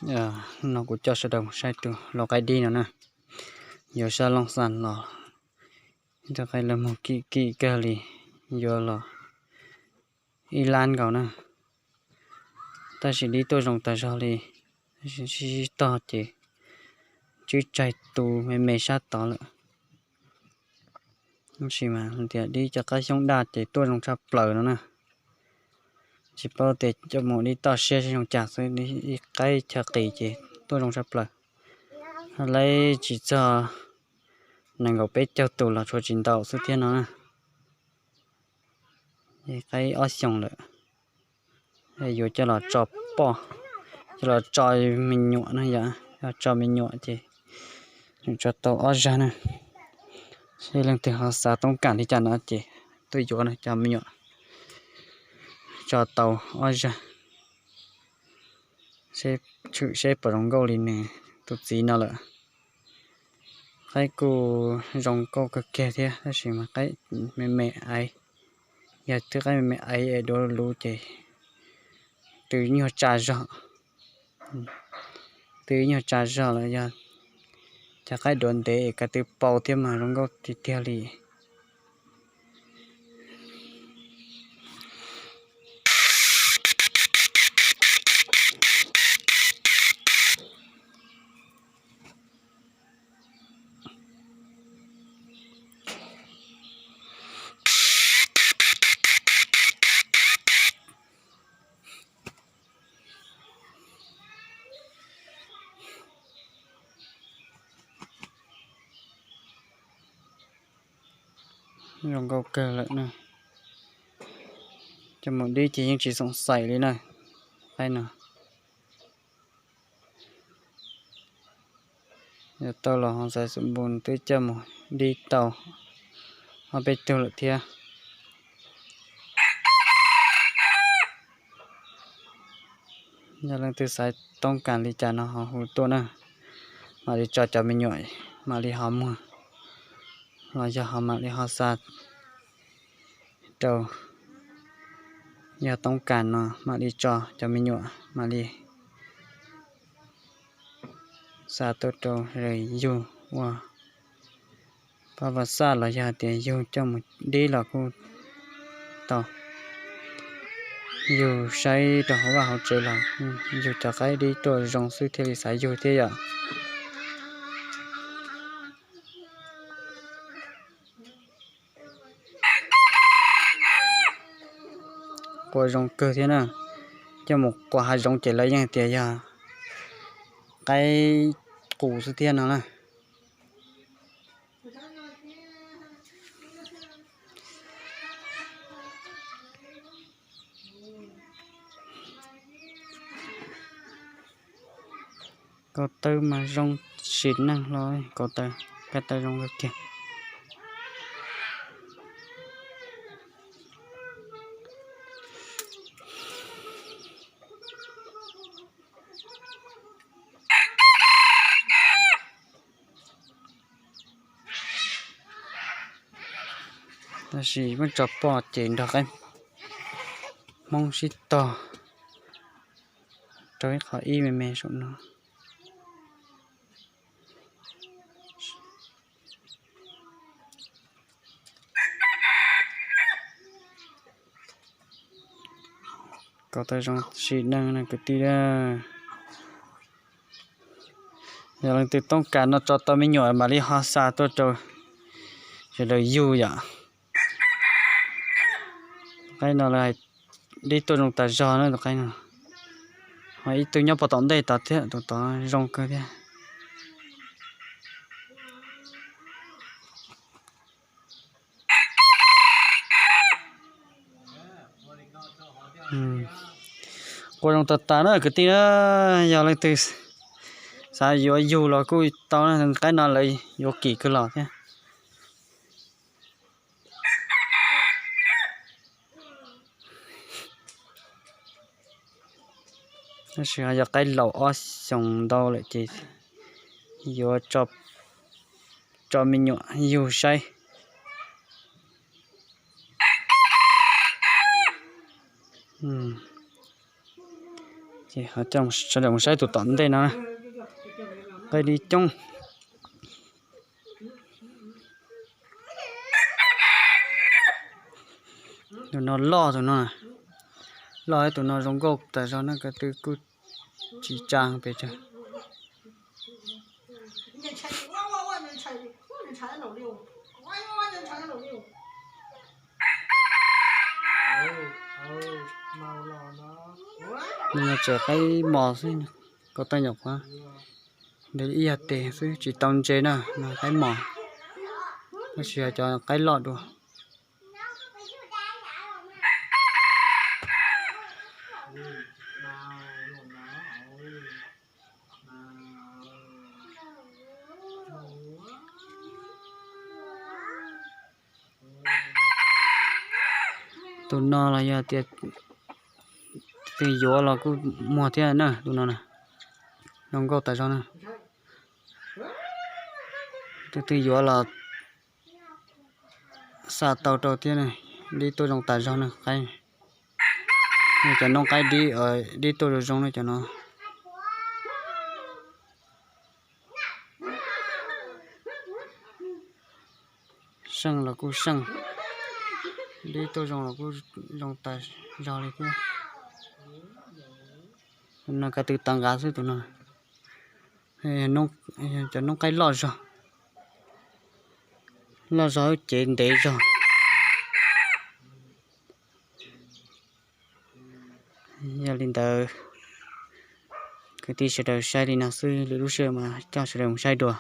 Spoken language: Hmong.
No kuv coj sawv daws mus saib tus lau qaib dib no na. Yuav sab looj xaj los, tus qaib los mus kim kim kawg li, yuav los ib lab nkaus na. Tab sis dib tuaj zoo tas zog li, sib sib tog ces tswb tsaig tu me me sab tod lawm. Tab sis mas tias dib cov qaib xyoob daj ces tuaj zoo tshaj plaws no na. Tsis paub tias coj mus dib toj siab zoo cas xwb, ib qaib chaw qis ces tuaj zoo tshaj plaws. Lawv tsis txog nees nkaum peb caug tus los tshuav tsis ntau xwb thiab no na. Qaib ob xyoos lawm, yuav coj los tso poj, coj los tso me nyuam na yom, yog tso me nyuam ces tseem tso tau ob zag na. Seb leej twg ho xav toob kam li cas no ces tuaj yuav no cov me nyuam, tso tau ob zag. Seb tshwm seb puas zoo nkauj li nws tus txiv no lawm. Qaib kuj zoo nkauj kawg kiag thiab tab sis mas qaib me me aiv, yog twb qaib me me aiv es duav luv ces twb nyuag tsa zog, twb nyuag tsa zog lawm, yog cov qaib duav ntev es ko tw pau thiab mas zoo nkauj tiag tiag li. Zoo nkauj kawg lawm na. Coj mus dib ces yeej tsis xoom xaim li na. Qaib no yuav tau los ho xaiv xub npus twb coj mus dib tau ob peb tug lawm thiab. Yog leej twg xav toob kas li cas no ho hu tuaj na, mam li tso cov me nyuam, mam li ho muag, los yog ho mam li ho xa rau. Yog toob kas no mam li tso cov me nyuam, mam li xa tuaj rau yug ua pab vaj xaj los yog tias yug coj mus dib los kuj tau. Yug saib rau hauv vaj hauv tsev los yug cov qaib dib tuaj zoo xwb thiaj li xav yug thiab yom. Qua zoo kawg thiab na. Coj mus qua hav zoov ces lawv yeej tias yog qaib qus xwb thiab no na. Kaus taw mas zoo sim neej hlo, kaus taw, ko taw zoo kawg kiag. Tab sis muab tso poj ces nrog qaib Hmoob sib tog rau ib qho ib me me saum no. Kaus taw zoo sim neej na kwv tij. Yog leej twg toob kas no tso tau me nyuam mam li ho xa tuaj rau sawv daws yug yom. Qaib no lawv hais dib tuaj zoo tas zog na tus qaib no. Ho ib tug nyob puag tom ntej tod thiab, tus tod zoo kawg thiab. Qua zoo tas tas na kwv tij na, yog leej twg xav yuav yug los kuj tau na, qaib no lawv yuav kim kawg los thiab. Tab sis yog qaib laus ob xyoos ntau lawm ces yuav tso me nyuam yug saib. Ces sawv daws mus saib tus tom ntej no na. Qaib dib coob. Tus no loj, tus no loj, tus no zoo nkauj tas zog na, ko tw kuj tsis tsa pes tsawg. No tseem qaib mos xwb, ko taw nyuam qhuav ntev ib yam tes xwb, tsis tau ntse na, no qaib mos, tab sis yog cov qaib loj dua. Tus no los yog tias twg yuav los kuj muag thiab na, tus no na, zoo nkauj tas zog na. Tus twg yuav los xa tau rau thiab na, dib tuaj zoo tas zog na, qaib. Cov noob qaib dib, dib tuaj zoo zoo na cov no. Seej los kuj seej, dib tuaj zoo los kuj zoo tas zog li thiab. No ko tw tawv nqav xwb tus no. Cov noob qaib loj zog, loj zog cev ntev zog. Yog li ntawd, kwv tij sawv daws saib li no xwb, lwm lub sij hawm mas coj sawv daws mus saib dua.